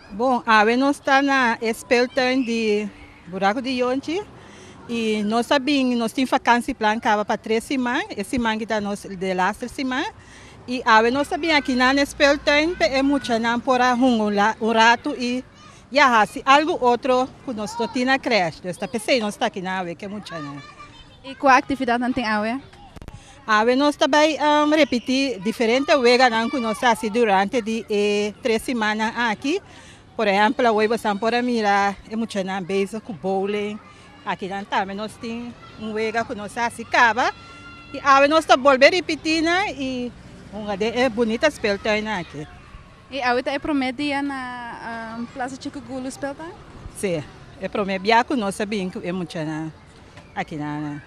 Bon, awe nos ta na e speeltuin di Buraku di Yonchi i nos a bin, nos tin vakansieplan kaba pa tres siman, e siman ki ta nos de laster siman i awe nos a bin aki nan e speeltuin pa e muchanan por a hunga un ratu i ya hasi algu otro ku nos no tin na krèsh, dus ta p'esei nos ta aki nan awe ku e muchanan. I kua aktividatnan tin awe? Awe nos ta bai repití diferente weganan ku nos hasi durante di e tres simannan aki. Por ehèmpel awor bosan por a mira e muchanan bezig ku bowling. Akinan tambe nos tin un wega ku nos hasi kaba. I awe nos ta bolbe ripití nan i hunga den e bunita speeltuin aki. I awe ta e promé dia na Plaza Chico Gulu speeltuin? Sí, e promé bia ku nos a bin ku e muchanan. Aki nan.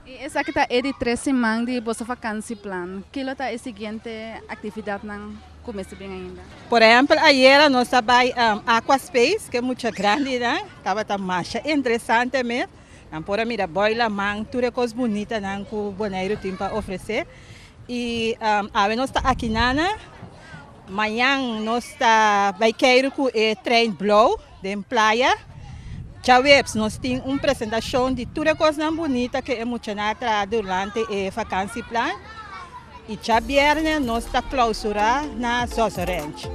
I esaki ta e di tres siman di boso vakansieplan. Kilo ta e siguiente aktividatnan ku mester bin ainda? Por ehèmpel ayera nos a bai Aqua Space ku e mucha grandinan. Tabata masha interesante mes. Nan por a mira bòi laman, tur e kos bunitanan ku Boneiru tin pa ofresé. I awe nos ta aki nana. Mañan nos ta bai keiru ku e trein blou den playa. Djaweps nos tin un presentashon di tur e kosnan bunita ku e muchanan a traha durante e vakansieplan. I djabièrnè nos ta klousurá na Zozo Ranch.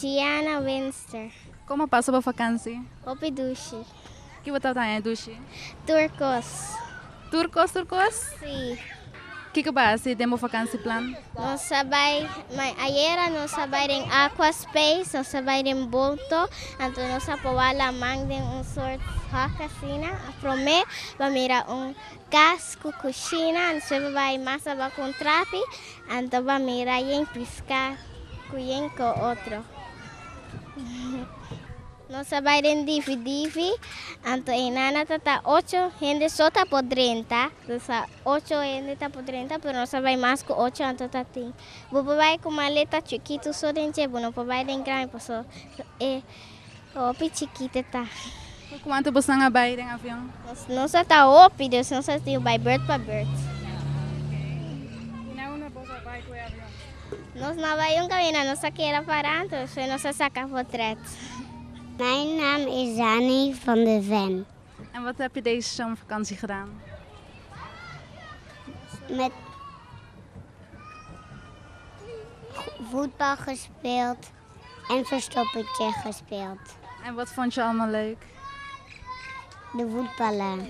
Gianna Winster. Kon bo pasa bo fakansi? Hopi dushi. Ki bo tabata haña dushi? Tur kos. Tur kos, tur kos? Sí. Kiko bo a hasi den bo vakansieplan? Nos a bai, ayera nos a bai den Aqua Space, nos a bai den boto, anto nos a proba laman den un sort hok asina. Promé bo a mira un kas ku kushina, despues bo bai mas abou ku un trapi, anto bo a mira yen piská ku yen ku otro. Nos a bai den Divi Divi, anto einana ta ta ocho hende so ta por drenta, sa ocho hende ta por drenta, pero nos a bai mas ku ocho anto ta tin. Bo por bai ku maleta chikitu so den dje, bo no por bai den grandi paso e hopi chikitu ta. Ku kuantu bosan a bai den avion? Nos a ta hopi, dus nos a tin bai beurt pa beurt. I na unda boso a bai ku e avion? Nos no a bai un kaminda, nos a keda pará, anto despues nos a saka potret. Mijn naam is Zani van de Ven. En wat heb je deze zomervakantie gedaan? Met voetbal gespeeld en verstoppertje gespeeld. En wat vond je allemaal leuk? De voetballen.